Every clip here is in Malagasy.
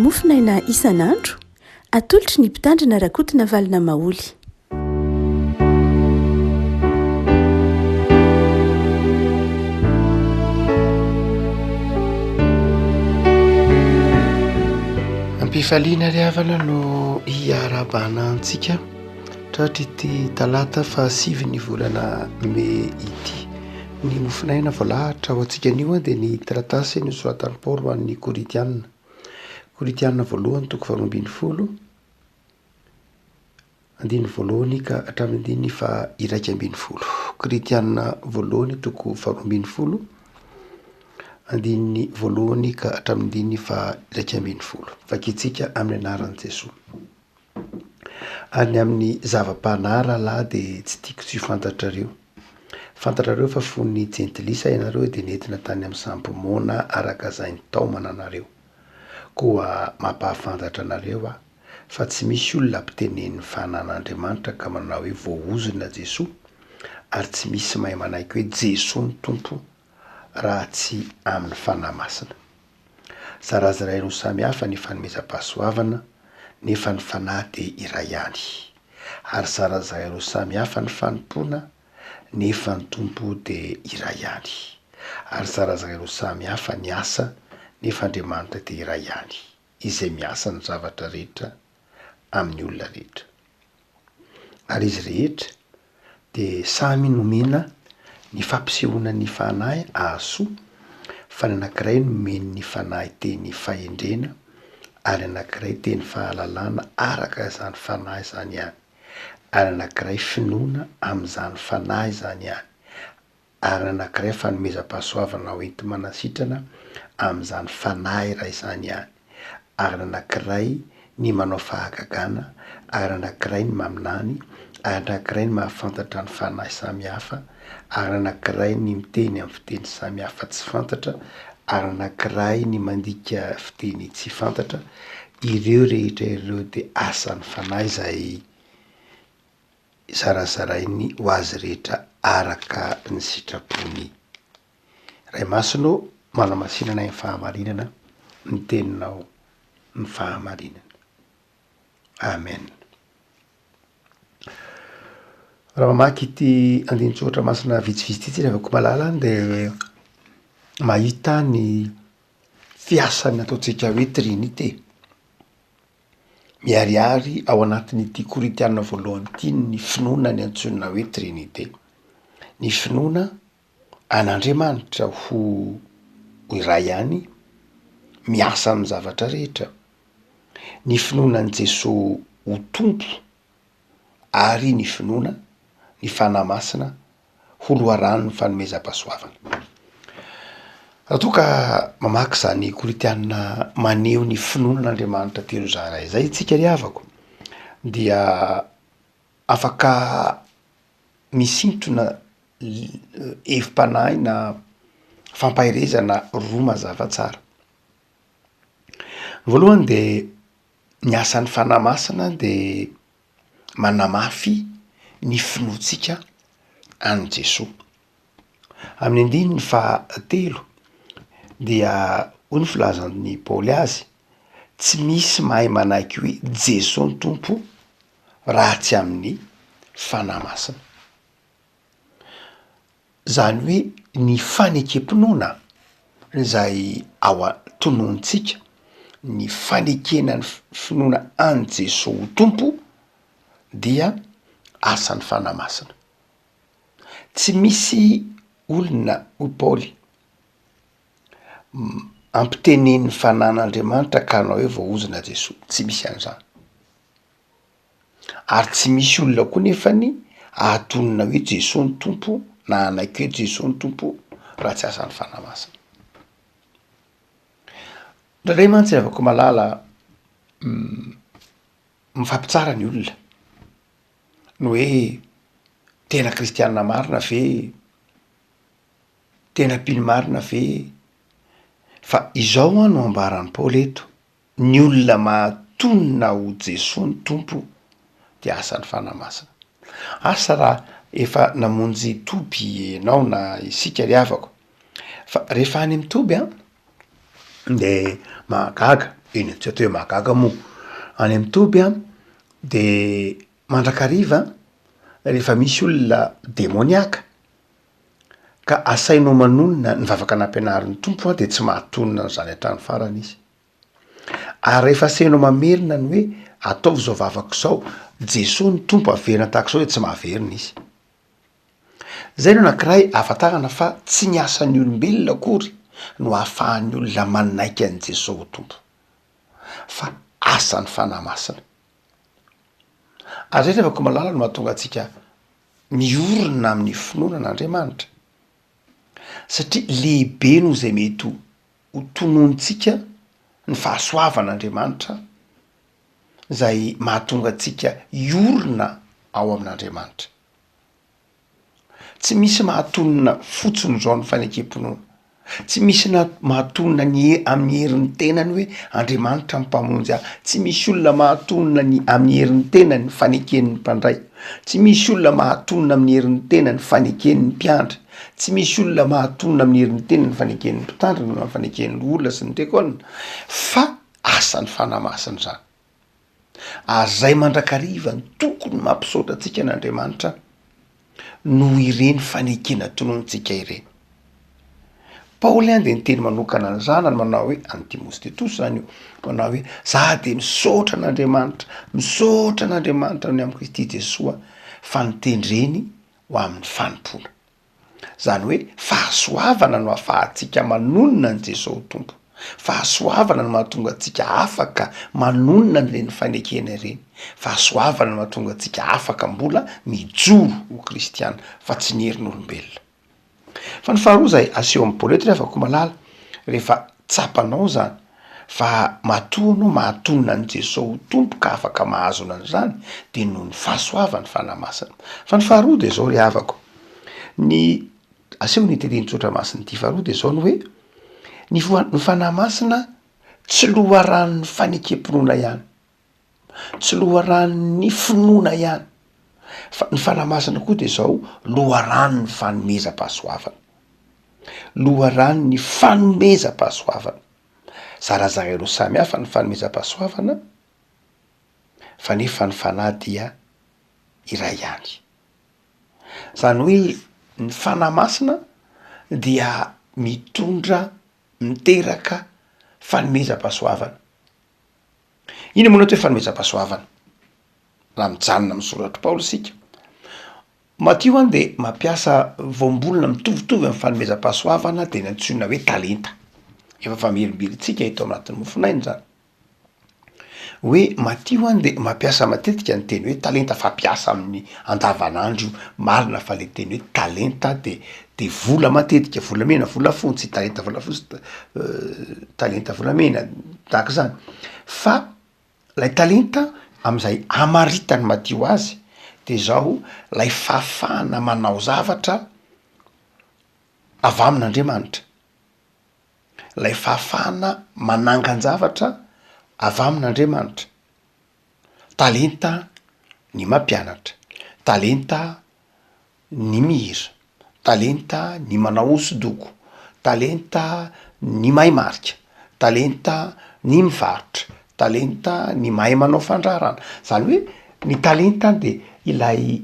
Mofonaina isan'andro, atolotry ny Mpitandrina Rakotonavalona Maholy. Am-pifaliana ry havana no hiarahabana antsika tratry ity talata fahasivin'ny volana mey ity. Ny mofonaina voalahatra ho antsika anio dia ny taratasy nosoratan'i Paoly ho an'ny Korintiana. Korintiana voalohany toko faharoa ambin'ny folo, andininy voalohany ka hatramin'ny andininy faha-iraika ambin'ny folo. Korintiana voalohany toko faharoa ambin'ny folo, andininy voalohany ka hatramin'ny andininy faha-iraika ambin'ny folo. Vakintsika amin'ny anaran'i Jesoa. Ary ny amin'ny zava-panahy rahalahy dia tsy tiako tsy ho fantatrareo. Fantatrareo fa fony jentilisa ianareo dia nentina tany amin'ny sampy moana araka izay nitaomana anareo. Koa mampahafantatra anareo aho fa tsy misy olona ampitenenin'ny fanan'Andriamanitra ka manao hoe voaozona Jesoa, ary tsy misy mahay manaiky hoe Jesoa no Tompo raha tsy amin'ny Fanahy Masina. Zarazarainy ho samy hafa ny fanomezam-pahasoavana, nefa ny Fanahy dia iray ihany. Ary zarazarainy ho samy hafa ny fanompoana, nefa ny Tompo dia iray ihany. Ary zarazarainy ho samy hafa ny asa, nefa Andriamanitra dia iray ihany, izay miasa ny zavatra rehetra amin'ny olona rehetra. Ary izy rehetra dia samy nomena ny fampisehoana ny Fanahy hahasoa, fa ny anankiray nomen'ny Fanahy teny fahendrena, ary ny anankiray teny fahalalana araka izany Fanahy izany ihany, ary ny anankiray finoana amin'izany Fanahy izany ihany, ary ny anankiray fanomezam-pahasoavana ho enti-manasitrana amin'izany Fanahy iray izany ihany, ary ny anankiray ny manao fahagagana, ary ny anankiray ny maminany, ary ny anankiray ny mahafantatra ny fanahy samihafa, ary ny anankiray ny miteny amin'ny fiteny samihafa tsy fantatra, ary ny anankiray ny mandika fiteny tsy fantatra, ireo rehetra ireo dia asan'ny Fanahy izay zarazarainy ho azy rehetra araka ny sitrapony. Ray Masina ô, manamasina anay amin'ny fahamarinana, ny teninao ny fahamarinana. Amen. Raha mamaky ity andinin-tsoratra masina vitsivitsy ity tsika avy malala dia mahita ny fiasan'ny ataontsika hoe trinite. Miharihary ao anatin'ity Korintiana voalohany ity ny finoana ny antsoina hoe Trinite. Ny finoana an'Andriamanitra ho iray ihany, miasa amin'ny zavatra rehetra. Ny finoana an'i Jesoa ho Tompo ary ny finoana ny Fanahy Masina ho loharanon'ny fanomezam-pahasoavana. Raha toa ka mamaky izany Korintiana maneho ny finoana an'Andriamanitra telo zara izay isika ry havako dia afaka misintona hevi-panahy na fampaherezana roa mazava tsara. Ny voalohany de ny asan'ny Fanahy Masina de manamafy ny finoantsika an'i Jesoa. Amin'ny andininy fahatelo dia hoy ny filazan'i Paoly azy, tsy misy mahay manaiky hoe Jesoa ny Tompo raha tsy amin'ny Fanahy Masina. Izany hoe ny fanekem-pinoana izay ao a-tonontsika, ny fanekena ny finoana an'i Jesoa ho Tompo dia asan'ny Fanahy Masina. Tsy misy olona hoy Paoly ampitenenin'ny Fanahin'Andriamanitra ka hanao hoe voaozona Jesoa, tsy misy an'izany. Ary tsy misy olona koa nefany ahatonina hoe Jesoa ny Tompo na hanaiky hoe Jesoa ny Tompo raha tsy asan'ny Fanahy Masina. Indraindray mantsy ry havako malala mifampitsara ny olona, ny hoe tena kristianina marina ve, tena mpino marina ve? Fa izao an no ambaran'i Paoly eto, Ny olona mahatonona ho Jesoa ny Tompo dia asan'ny Fanahy Masina. Asa raha efa namonjy toby ianao na isika ry havako, fa rehefa any amin'ny toby an, de mahagaga. Eny e, tsy atao hoe mahagaga moa. Any amin'ny toby an, de mandrakariva rehefa misy olona demoniaka ka asainao manonona ny vavaka nampianarin'ny Tompo an, de tsy mahatonona an'izany hatramin'ny farany izy. Ary rehefa asainao mamerina ny hoe ataovy izao vavaka izao, Jesoa ny Tompo averina tahaka izao de tsy mahaverina izy. Izay no anankiray ahafantarana fa tsy ny asan'ny olombelona akory no ahafahan'ny olona manaiky an'i Jesoa ho Tompo, fa asan'ny Fanahy Masina. Ary izay ry havako malala no mahatonga antsika miorina amin'ny finoana an'Andriamanitra, satria lehibe noho izay mety ho tononintsika ny fahasoavan'Andriamanitra izay mahatonga antsika hiorina ao amin'Andriamanitra. Tsy misy mahatonona fotsiny izao ny fanekem-pinoana. Tsy misy na- mahatonona ny he- amin'ny herin'ny tenany hoe Andriamanitra ny mpamonjy ahy. Tsy misy olona mahatonona ny amin'ny herin'ny tenany ny faneken'ny mpandray. Tsy misy olona mahatonona amin'ny herin'ny tenany faneken'ny mpiandry. Tsy misy olona mahatonona amin'ny herin'ny tenany faneken'ny mpitandrina na faneken'ny loholona sy ny diakona fa asan'ny Fanahy Masina izany. Ary zay mandrakariva no tokony mampisaotra antsika an'Andriamanitra noho ireny fanekena tononontsika ireny. Paoly an dia niteny manokana ny zanany manao hoe, an'i Timosy Titosy zany io, manao hoe za dia misaotra an'Andriamanitra, misaotra an'Andriamanitra noho ny amin'i Kristy Jesoa fa nitendreny ho amin'ny fanompoana. Izany hoe fahasoavana no ahafahantsika manonona an'i Jesoa ho Tompo. Fahasoavana no mahatonga antsika afaka manonona an'ireny fanekena ireny. Fahasoavana no mahatonga antsika afaka mbola mijoro ho kristiana fa tsy ny herin'olombelona. Fa ny faharoa izay aseho amin'i Paoly eto ry havako malala, rehefa tsapanao izany fa matoa anao mahatonona an'i Jesoa ho Tompo ka afaka mahazona an'izany dia noho ny fahasoavan'ny Fanahy Masina. Fa ny faharoa dia izao ry havako, ny asehon'ity andinin-tsoratra masina ity faharoa dia izao ny hoe, ny voa- ny Fanahy Masina tsy loharanon'ny fanekem-pinoana ihany, tsy loharanon'ny finoana ihany, fa ny Fanahy Masina koa dia izao loharanon'ny fanomezam-pahasoavana, loharanon'ny fanomezam-pahasoavana. Zarazaraina ho samy hafa ny fanomezam-pahasoavana, fa nefa ny Fanahy dia iray ihany. Zany hoe ny Fanahy Masina dia mitondra, miteraka fanomezam-pahasoavana. Inona moa no atao hoe fanomezam-pahasoavana? Raha mijanona amin'ny soratr'i Paoly isika, Matio any dia mampiasa voambolana mitovitovy amin'ny fanomezam-pahasoavana dia ny antsoina hoe talenta. Efa famerimberentsika eto anatin'ny mofonaina izany. Hoe Matio any dia mampiasa matetika ny teny hoe talenta fampiasa amin'ny andavanandro io. Marina fa le teny hoe talenta de de vola matetika, volamena, volafotsy, talenta volafotsy, talenta volamena, tahaka izany. Fa Ilay talenta amin'izay hamaritan'i Matio azy dia izao, ilay fahafahana manao zavatra avy amin'Andriamanitra, ilay fahafahana manangan-javatra avy amin'Andriamanitra. Talenta ny mampianatra, talenta ny mihira, talenta ny manao hosodoko, talenta ny mahay marika, talenta ny mivarotra, talenta ny mahay manao fandraharana, zany hoe ny talenta de ilay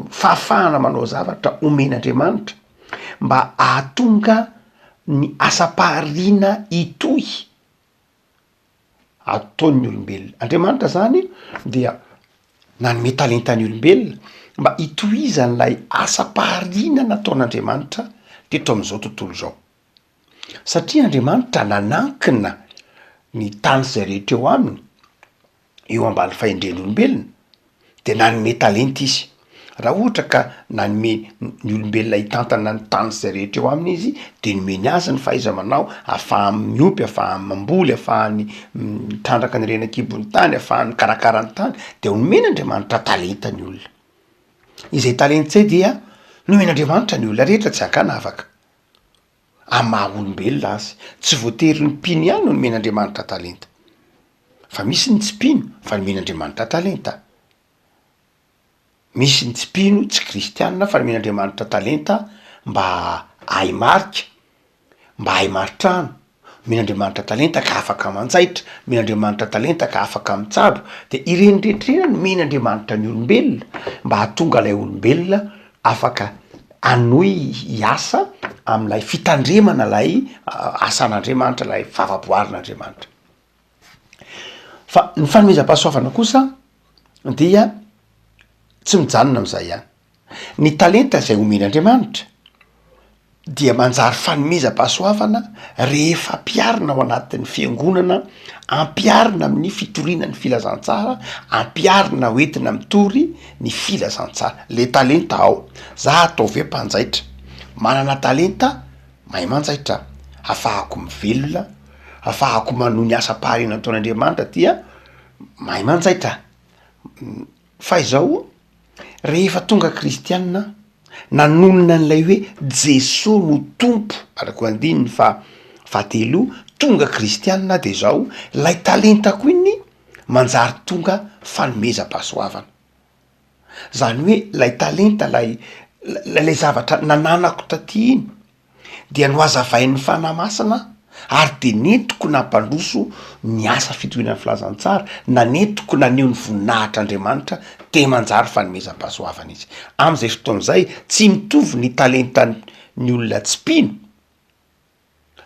fahafahana manao zavatra omen'Andriamanitra mba ahatonga ny asam-pahariana hitohy. ataon'ny olombelona. Andriamanitra zany dia nanome talenta ny olombelona mba hitohizan'ilay asam-pahariana nataon'Andriamanitra teto amin'izao tontolo izao. Satria Andriamanitra nanankina ny tany izay rehetra eo aminy, eo ambany fahendren'ny olombelona, de nanome talenta izy. Raha ohatra ka nanome ny olombelona hitantana ny tany sy zay rehetra eo aminy izy de nomeny azy ny fahaiza-manao ahafahany miompy, ahafahany mamboly, ahafahany mitrandraka ny harena an-kibon'ny tany, ahafahany mikarakara ny tany, de omen'Andriamanitra talenta ny olona. Izay talenta izay dia nomen'Andriamanitra ny olona rehetra tsy ankanavaka, amin'ny maha olombelona azy. Tsy voatery ny mpino ihany no nomen'Andriamanitra talenta. Fa misy ny tsy mpino fa nomen'Andriamanitra talenta. Misy ny tsy mpino, tsy kristianina fa nomen'Andriamanitra talenta mba hahay marika, mba hahay mari-trano, Omen'Andriamanitra talenta ka afaka manjaitra, omen'Andriamanitra talenta ka afaka mitsabo, de ireny rehetra ireny nomen'Andriamanitra ny olombelona mba hahatonga ilay olombelona afaka hanohy hiasa amin'ilay fitandremana ilay asan'Andriamanitra, ilay vavaboarin'Andriamanitra. Fa ny fanomezam-pahasoavana kosa dia tsy mijanona am'zay ihany. Ny talenta izay omen'Andriamanitra dia manjary fanomezam-pahasoavana rehefa ampiharina ao anatin'ny fiangonana, ampiharina amin'ny fitoriana ny filazantsara, ampiharina ho entina mitory ny filazantsara. Le talenta ao, za ataovy hoe mpanjaitra, manana talenta mahay manjaitra, afahako mivelona, afahako manohy ny asam-pahariana nataon'Andriamanitra dia mahay manjaitra. Fa izao, rehefa tonga kristiana, nanonona an'ilay hoe Jesoa no Tompo, araka io andininy faha fahatelo io, tonga kristiana de izao, ilay talentako iny manjary tonga fanomezam-pahasoavana. Zany hoe ilay talenta, lay lay zavatra nananako taty iny, dia nohazavain'ny Fanahy Masina ary dia nentiko nampandroso ny asa fitoriana ny filazantsara, na nentiko naneho ny voninahitr'Andriamanitra, dia manjary fanomezam-pahasoavana izy. Amin'izay fotoana izay, tsy mitovy ny talentan'ny olona tsy mpino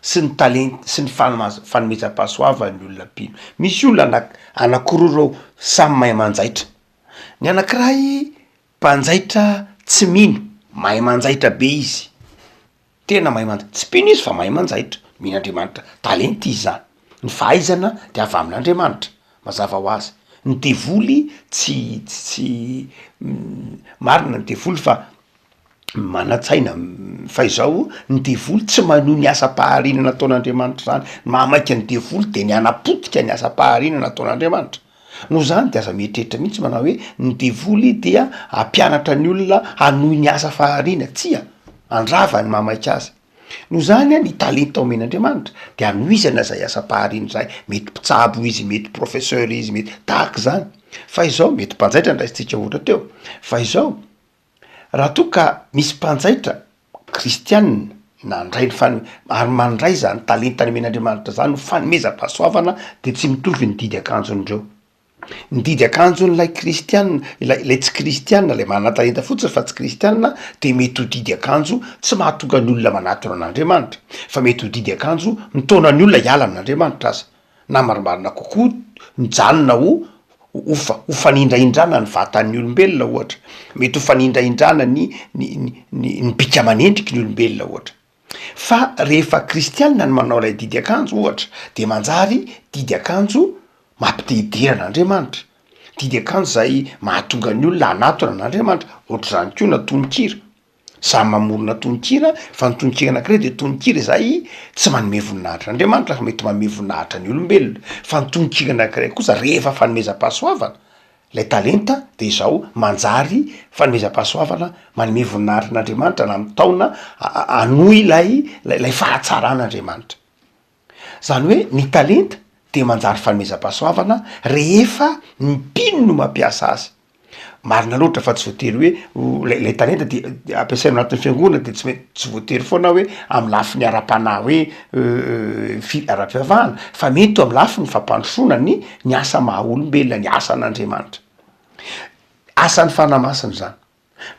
sy ny talenta sy ny fanomezam-pahasoavan'ny olona mpino. Misy olona ana- anankiroa ireo samy mahay manjaitra, ny anankiray Mpanjaitra tsy mino, mahay manjaitra be izy, tena mahay manjaitra, tsy mpino izy fa mahay manjaitra, mino Andriamanitra, talenta izy zany, ny fahaizana de avy amin'Andriamanitra, mazava ho azy, ny devoly tsy tsy marina ny devoly fa manan-tsaina fa izao ny devoly tsy manohy ny asam-pahariana nataon'Andriamanitra zany, ny mahamaika ny devoly de ny hanapotika ny asam-pahariana nataon'Andriamanitra. Noho izany dia aza mieritreritra mihitsy manao hoe ny devoly dia hampianatra ny olona hanohy ny asa fahariana, tsia, handrava ny mahamaika azy. Noho izany ny talenta omen'Andriamanitra dia hanohizana izay asam-pahariana izay, mety mpitsabo izy, mety professeur izy, mety tahaka izany. Fa izao, mety mpanjaitra no raisintsika ohatra teo, fa izao, raha toa ka misy mpanjaitra kristianina nandray ny fan- ary mandray zany talenta nomen'Andriamanitra zany ho fanomezam-pahasoavana de tsy mitovy ny didy akanjon'ireo. Ny didy akanjon'ilay kristianina, ilay ilay tsy kristianina, ilay manana talenta fotsiny fa tsy kristianina de mety ho didy akanjo tsy mahatonga ny olona manatona an'Andriamanitra, fa mety ho didy akanjo mitaona ny olona hiala amin'Andriamanitra aza. na marimarina kokoa mijanona ho ho fa- ho fanindrahindrana ny vatan'ny olombelona ohatra, mety ho fanindrahindrana ny ny ny ny ny bika aman'endriky ny olombelona ohatra, fa rehefa kristianina no manao ilay didy akanjo ohatra de manjary didy akanjo mampite-hidera an'Andriamanitra, didy akanjo zay mahatonga ny olona hanatona an'Andriamanitra, ohatr'izany koa na tononkira. Samy mamorona tononkira fa ny tononkira anakiray de tononkira izay tsy manome voninahitra an'Andriamanitra fa mety manome voninahitra ny olombelona, fa ny tononkira anakiray kosa rehefa fanomezam-pahasoavana lay talenta de izao manjary fanomezam-pahasoavana manome voninahitra an'Andriamanitra na mitaona hanohy ilay lay fahatsaran'Andriamanitra. Zany hoe ny talenta dia manjary fanomezam-pahasoavana rehefa ny mpino no mampiasa azy. Marina loatra fa tsy voatery hoe lay lay talenta dia ampiasaina ao anatin'ny fiangonana de tsy maintsy tsy voatery foana hoe amy lafiny ara-panahy hoe fi- ara-pivavahana fa mety ho amy lafiny fampandrosoana ny ny asa maha olombelona, ny asan'Andriamanitra. Asan'ny Fanahy Masina zany.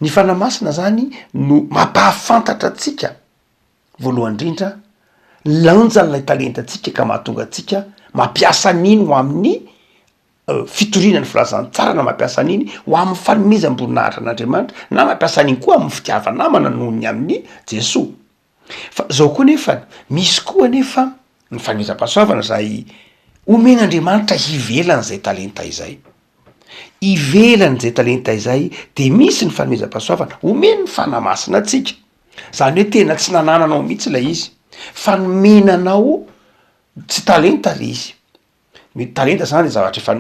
Ny Fanahy Masina zany no mampahafantatra antsika Voalohany indrindra, ny lanjan'ilay talentantsika ka mahatonga antsika mampiasa an'iny ho amin'ny fitoriana ny filazantsara na mampiasa an'iny ho amin'ny fanomezam-boninahitra an'Andriamanitra na mampiasa an'iny koa amin'ny fitiava-namana noho ny amin'i Jesoa. Fa zao koa nefany, misy koa anefa ny fanomezam-pahasoavana izay omen'Andriamanitra ivelan'izay talenta izay. Ivelan'izay talenta izay de misy ny fanomezam-pahasoavana omen'ny Fanahy Masina antsika. Zany hoe tena tsy nanananao mihitsy ilay izy fa nomena anao tsy talenta le izy, ny talenta zany de zavatra efa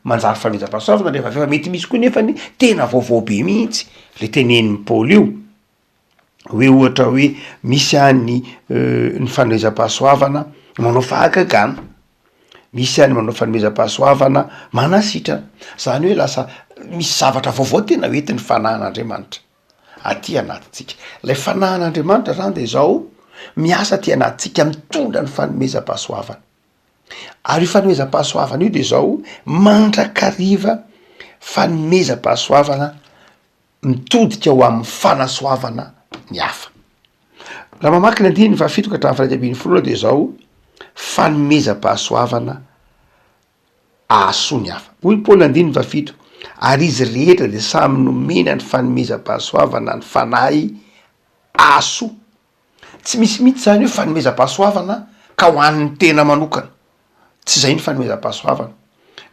manjary fanomezam-pahasoavana rehefa avy eo fa mety misy koa nefany tena vaovao be mihitsy le tenenin'i Paoly io hoe ohatra hoe misy any ny fanomezam-pahasoavana manao fahagagana, misy any manao fanomezam-pahasoavana manasitrana, zany hoe lasa misy zavatra vaovao tena hoentin'ny fanahin'Andriamanitra. aty anatintsika. Ilay fanahin'Andriamanitra zany de izao, Miasa aty anatintsika mitondra ny fanomezam-pahasoavana. Ary io fanomezam-pahasoavana io de zao, mandrakariva fanomezam-pahasoavana mitodika ho amin'ny fanasoavana ny hafa. Raha mamaky ny andininy fahafito ka hatramin'ny faha-iraika ambin'ny folo aho de zao, fanomezam-pahasoavana ahasoa ny hafa. Hoy Paoly andininy fahafito, ary izy rehetra dia samy nomena ny fanomezam-pahasoavana ny Fanahy ahasoa. Tsy misy mihitsy zany hoe fanomezam-pahasoavana ka ho an'ny tena manokana. Tsy zay ny fanomezam-pahasoavana.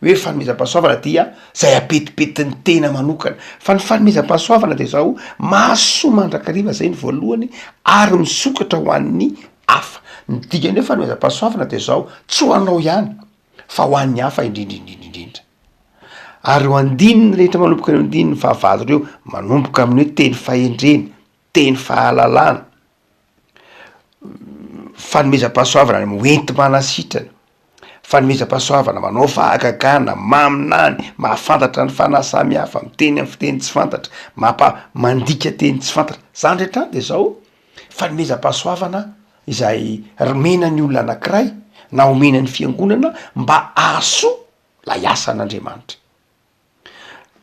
Hoe fanomezam-pahasoavana dia zay apetipetin'ny tena manokana. Fa ny fanomezam-pahasoavana de zao, mahasoa mandrakariva zay ny voalohany ary misokatra ho an'ny hafa. Ny dikan'ny hoe fanomezam-pahasoavana de zao, tsy ho anao ihany fa ho an'ny hafa indrindra indrindra indrindra. Ary ireo andininy rehetra manomboka eo andininy fahavalo ireo, manomboka amin'ny hoe teny fahendrena, teny fahalalana, fanomezam-pahasoavana hoenti-manasitrana, fanomezam-pahasoavana manao fahagagana, maminany, mahafantatra ny fanahy samihafa, miteny amin'ny fiteny tsy fantatra, mampa- mandika teny tsy fantatra, zany rehetra zany de zao fanomezam-pahasoavana izay omena ny olona anakiray na omena ny fiangonana mba hahasoa lay asan'Andriamanitra.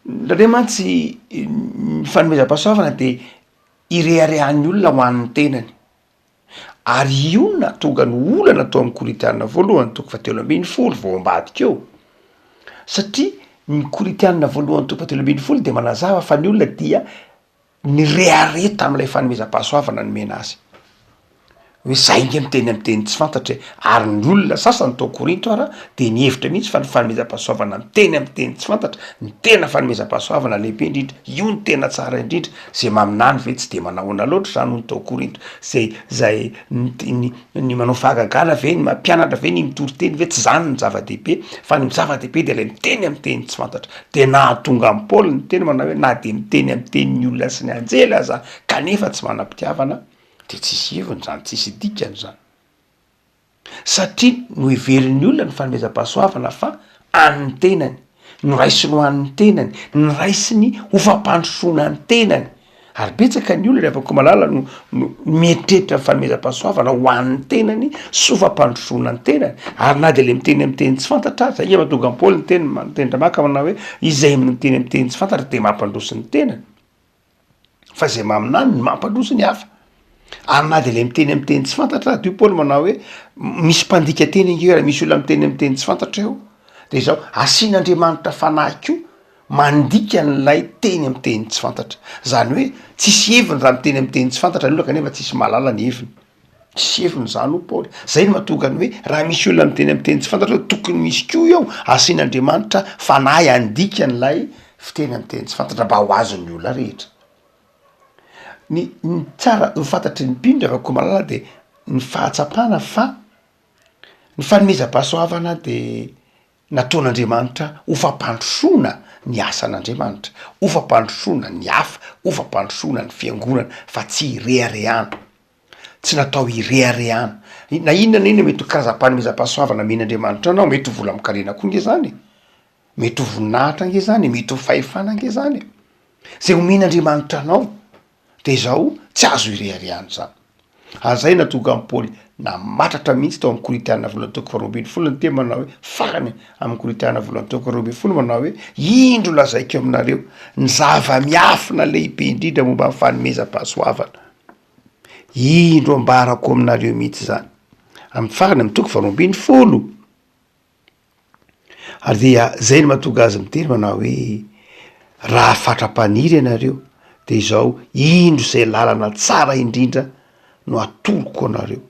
Indraindray mantsy ny fanomezam-pahasoavana de ireharehan'ny olona ho an'ny tenany, ary io no nahatonga ny olana tao amin'ny Korintiana voalohany toko fahatelo ambin'ny folo vao ambadika eo, satria ny Korintiana voalohany toko fahatelo ambin'ny folo de manazava fa ny olona dia nirehareha tamin'ilay fanomezam-pahasoavana nomena azy. Hoe zay nge miteny amin'ny teny tsy fantatra e, ary ny olona sasany tao Korinto ara de nihevitra mihitsy fa ny fanomezam-pahasoavana miteny amin'ny teny tsy fantatra no tena fanomezam-pahasoavana lehibe indrindra, io no tena tsara indrindra, zay maminany ve tsy de manahoana loatra zany hono tao Korinto, zay zay ny ny manao fahagagana ve, ny mampianatra ve, ny mitory teny ve, tsy zany no zava-dehibe fa ny zava-dehibe de lay miteny amin'ny teny tsy fantatra. De nahatonga an'i Paoly niteny manao hoe na de miteny amin'ny tenin'ny olona sy ny anjely aza kanefa tsy manam-pitiavana de tsisy heviny zany, tsisy dikany zany. Satria noheverin'ny olona ny fanomezam-pahasoavana fa an'ny tenany, noraisiny ho an'ny tenany, noraisiny ho fampandrosoana ny tenany. Ary betsaka ny olona ry havako malala no no mieritreritra ny fanomezam-pahasoavana ho an'ny tenany sy ho fampandrosoana ny tenany, ary na de le miteny amin'ny teny tsy fantatra aza, inona mahatonga an'i Paoly niteny niteny Ramaka manao hoe izay miteny amin'ny teny tsy fantatra de mampandroso ny tenany, fa izay maminany no mampandroso ny hafa, ary na de le miteny amin'ny teny tsy fantatra aza, hoy Paoly manao hoe misy mpandika teny ange raha misy olona miteny amin'ny teny tsy fantatra eo, de izao asian'Andriamanitra fanahy koa mandika an'ilay teny amin'ny teny tsy fantatra. Zany hoe tsisy heviny raha miteny amin'ny teny tsy fantatra ny olona kanefa tsisy mahalala ny heviny. Tsisy heviny zany hoy Paoly. Zay no mahatonga ny hoe raha misy olona miteny amin'ny teny tsy fantatra hoe tokony misy koa eo asian'Andriamanitra fanahy handika an'ilay fiteny amin'ny teny tsy fantatra mba ho azon'ny olona rehetra. Ny ny tsara ho fantatry ny mpino ry Rakotomalala de ny fahatsapana fa ny fanomezam-pahasoavana de Nataon'Andriamanitra ho fampandrosoana ny asan'Andriamanitra, ho fampandrosoana ny hafa, ho fampandrosoana ny fiangonana fa tsy hireharehana. Tsy natao hireharehana. Na inona na inona mety ho karazam-panomezam-pahasoavana omen'Andriamanitra anao, mety ho vola aman-karena koa nge zany e, mety ho voninahitra nge zany e, mety ho fahefana nge zany e. Zay omen'Andriamanitra anao De izao tsy azo ireharehana izany. Ary zay nahatonga an'i Paoly namatratra mihitsy tao amin'ny Korintiana voalohany toko faharoa ambin'ny folo ny teny manao hoe, farany amin'ny Korintiana voalohany toko faharoa ambin'ny folo manao hoe, indro lazaiko aminareo ny zava-miafina lehibe indrindra momba ny fanomezam-pahasoavana. Indro ambarako aminareo mihitsy izany. Amin'ny farany amin'ny toko faharoa ambin'ny folo. Ary dia zay no mahatonga azy miteny manao hoe, raha fatra-paniry ianareo de izao indro izay lalana tsara indrindra no atoroko anareo.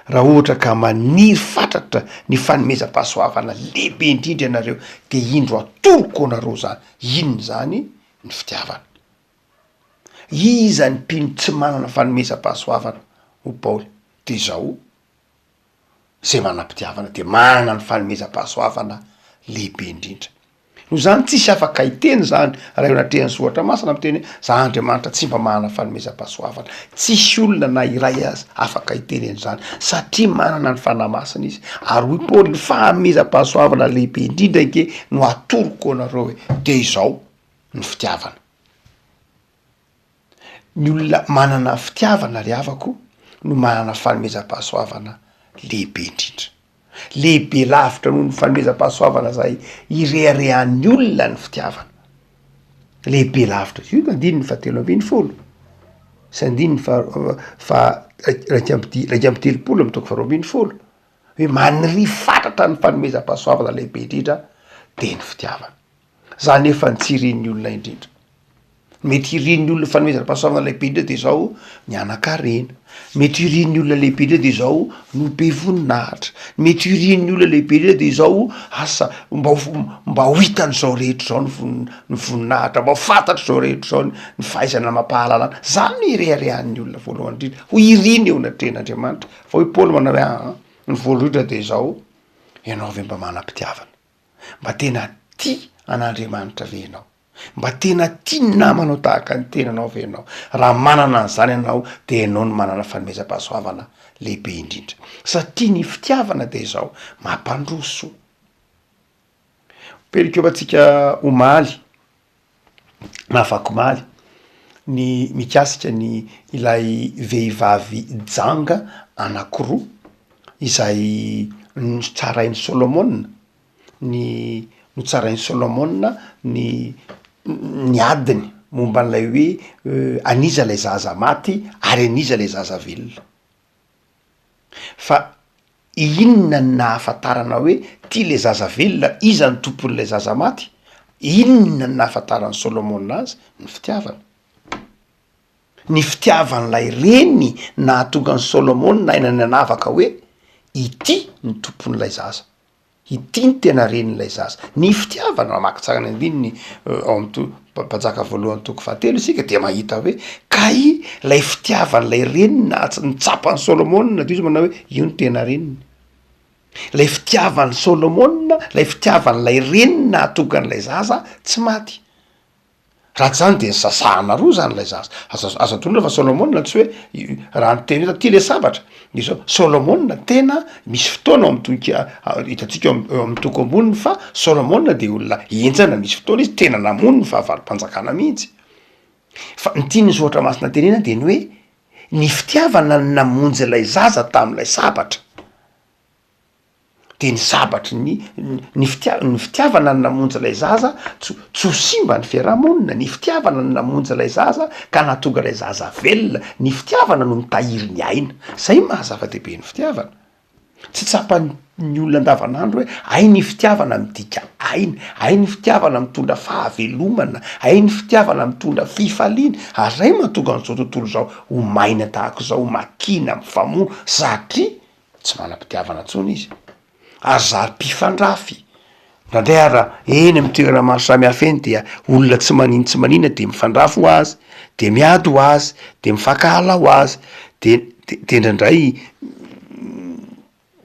Raha ohatra ka maniry fatratra ny fanomezam-pahasoavana lehibe indrindra ianareo de indro atoroko anareo zany, inona izany? Ny fitiavana. Iza ny mpino tsy manana fanomezam-pahasoavana hoy Paoly? De izao. Izay manam-pitiavana dia manana ny fanomezam-pahasoavana lehibe indrindra. Noho izany tsisy afaka hiteny izany raha eo anatrehan'ny soratra masina miteny hoe za Andriamanitra tsy mba manana fanomezam-pahasoavana. Tsisy olona na iray aza afaka hiteny an'izany satria manana ny Fanahy Masina izy. Ary hoy Paoly ny fanomezam-pahasoavana lehibe indrindra ange no atoroko anareo e, dia izao, ny fitiavana. Ny olona manana fitiavana ry havako. no manana fanomezam-pahasoavana lehibe indrindra. Lehibe lavitra noho ny fanomezam-pahasoavana izay ireharehan'ny olona ny fitiavana. Lehibe lavitra, io no andininy fahatelo ambin'ny folo sy andininy faha faha iraika amby di- 31 amy toko faharoa ambin'ny folo, hoe maniria fatratra ny fanomezam-pahasoavana lehibe indrindra de ny fitiavana. Zany efa ny tsy irin'ny olona indrindra. Mety irin'ny olona fanomezam-pahasoavana lehibe indrindra de zao ny hanan-karena, mety irin'ny olona lehibe indrindra de zao ny ho be voninahitra, mety irin'ny olona lehibe indrindra de zao asa mba ho mba ho hitan'izao rehetra izao ny von- ny voninahitra, mba ho fantatr'izao rehetra izao ny fahaizana amam-pahalalana, zany no ireharehan'ny olona voalohany indrindra, ho iriny eo anatrehan'Andriamanitra, fa hoy Paoly manao hoe aa ny voalohany indrindra de zao, ianao ve mba manam-pitiavana? Mba tena tia an'Andriamanitra ve ianao? Mba tena tia ny namanao tahaka ny tenanao ve ianao? Raha manana an'izany ianao de ianao no manana fanomezam-pahasoavana lehibe indrindra. Satria ny fitiavana de izao, mampandroso. Perikopantsika omaly na afakomaly ny mikasika ny ilay vehivavy janga anankiroa izay notsarain'i Solomona, ny notsarain'i Solomona ny ny adiny momba an'ilay hoe an'iza ilay zaza maty ary an'iza ilay zaza velona. Fa inona no nahafantarana hoe ty le zaza velona, iza no tompon'ilay zaza maty? Inona no nahafantaran'i Solomona azy? Ny fitiavana. Ny fitiavan'ilay reny nahatonga an'i Solomona haina nanavaka hoe ity ny tompon'ilay zaza. Ity ny tena renin'ilay zaza. Ny fitiavana, raha maka tsara ny andininy ao amin'ny to- Mpanjaka voalohany toko fahatelo isika dia mahita hoe kay ilay fitiavan'ilay reniny naha- nitsapan'i Solomona dia izy manao hoe io no tena reniny. Ilay fitiavan'i Solomona, ilay fitiavan'ilay reniny nahatonga an'ilay zaza tsy maty. Raha tsy zany de nisasahana roa zany lay zaza. Aza aza adinoina fa Solomona tsy hoe raha niteny hoe ty le sabatra de zao, Solomona tena misy fotoana ao amy tonika hitantsika eo am- eo amy toko amboniny fa Solomona de olona henjana, misy fotoana izy tena namono ny fahavalom-panjakana mihitsy. Fa ny tian'ny soratra masina tenena de ny hoe ny fitiavana no namonjy ilay zaza tam'ilay sabatra. De ny sabatry ny ny fitia- ny fitiavana no namonjy ilay zaza tsy tsy ho simba ny fiarahamonina, ny fitiavana no namonjy ilay zaza ka nahatonga ilay zaza velona, ny fitiavana no mitahiry ny aina, zay maha zava-dehibe ny fitiavana, tsy tsapan'ny olona andavanandro hoe hay ny fitiavana midika aina, hay ny fitiavana mitondra fahavelomana, hay ny fitiavana mitondra fifaliana, ary zay mahatonga an'izao tontolo izao ho maina tahaka izao, makina, mifamono satria Tsy manam-pitiavana intsony izy ary zary mpifandrafy. Indraindray ara eny amin'ny toerana maro samihafa eny dia olona tsy manin tsy manina de mifandrafy ho azy, de miady ho azy, de mifankahala ho azy, de de de indraindray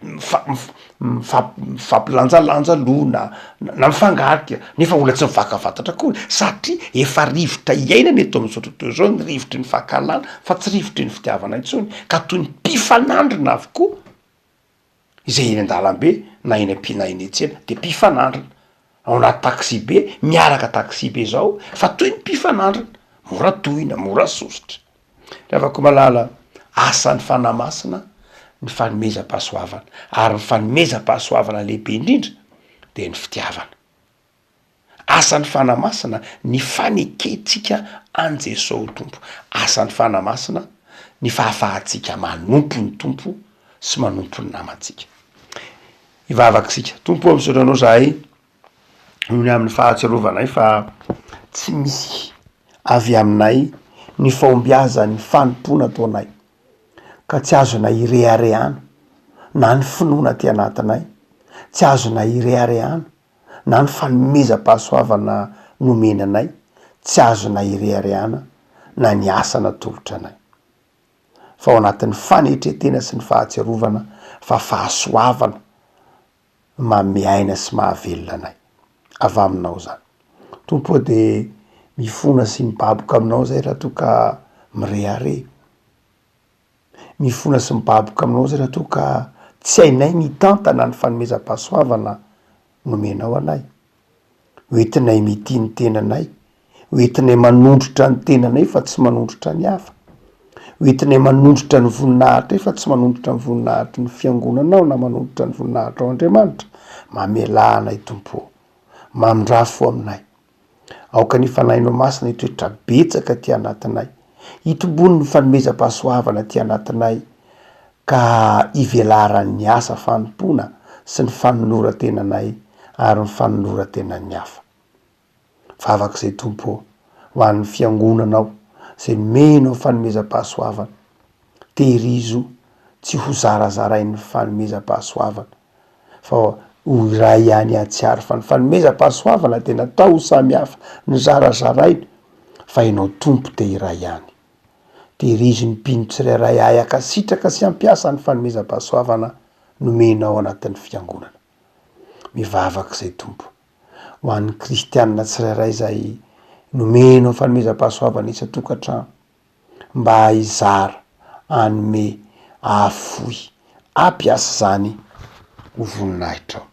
mifa- mif- mifamp- mifampilanjalanja loha na na mifangarika nefa olona tsy mifankafantatra akory satria efa rivotra iainana eto amin'izao tontolo izao ny rivotry ny fankahalana fa tsy rivotry ny fitiavana intsony ka toy ny mpifanandrina avokoa izay eny an-dalambe na eny am-pi- na eny an-tsena de mpifanandrina, ao anaty taxi be miaraka taxi be zao fa toy ny mpifanandrina, mora tohina, mora sosotra. Ry havako malala, asan'ny Fanahy Masina ny fanomezam-pahasoavana, ary ny fanomezam-pahasoavana lehibe indrindra dia ny fitiavana. Asan'ny Fanahy Masina ny fanekentsika an'i Jesoa ho Tompo. Asan'ny Fanahy Masina ny fahafahantsika manompo ny Tompo sy manompo ny namantsika. Hivavaka isika. Tompo ô, misaotra Anao izahay noho ny amin'ny fahatsiarovanay fa tsy misy avy aminay ny fahombiazan'ny fanompoana ataonay, ka tsy azonay ireharehana na ny finoana aty anatinay, tsy azonay ireharehana na ny fanomezam-pahasoavana nomena anay, tsy azonay ireharehana na ny asa natolotra anay. Fa ao anatin'ny fanetren-tena sy ny fahatsiarovana fa fahasoavana manome aina sy mahavelona anay. Avy aminao izany. Tompo ô dia mifona sy mibaboka aminao izay raha toa ka mirehareha. Mifona sy mibaboka aminao izay raha toa ka tsy hainay ny hitantana ny fanomezam-pahasoavana nomenao anay. Hoentinay mitia ny tenanay, hoentinay manondrotra ny tenanay fa tsy manondrotra ny hafa. Hoentinay manondrotra ny voninahitray fa tsy manondrotra ny voninahitry ny fiangonanao na manondrotra ny voninahitrao Andriamanitra. Mamelà anay Tompo ô. Mamindrà fo aminay. Aoka ny Fanahinao Masina hitoetra betsaka aty anatinay, hitombony ny fanomezam-pahasoavana aty anatinay, ka hivelaran'ny asa fanompoana sy ny fanoloran-tenanay ary ny fanoloran-tenan'ny hafa. Vavaka izay Tompo ô, ho an'ny Fiangonanao izay nomenao fanomezam-pahasoavana. Tehirizo tsy ho zarazarain'ny fanomezam-pahasoavana, fa ho iray ihany hahatsiaro fa ny fanomezam-pahasoavana dia natao ho samy hafa, nozarazaraina, fa Ianao Tompo dia iray ihany. Tehirizo ny mpino tsirairay hahay hankasitraka sy hampiasa ny fanomezam-pahasoavana nomenao anatin'ny Fiangonana. Mivavaka izay Tompo, ho an'ny kristianina tsirairay izay nomenao fanomezam-pahasoavana isan-tokantrano mba hizara, hanome, hahafoy, hampiasa izany ho voninahitrao.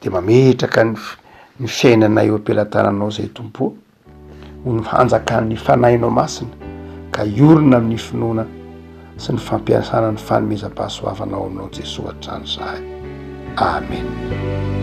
Dia mametraka ny ny fiainanay eo am-pelatananao izay Tompo ô, ho ny hanjakan'ny Fanahinao Masina ka hiorina amin'ny finoana sy ny fampiasana ny fanomezam-pahasoavana ao aminao Jesoa hatrany izahay. Amen.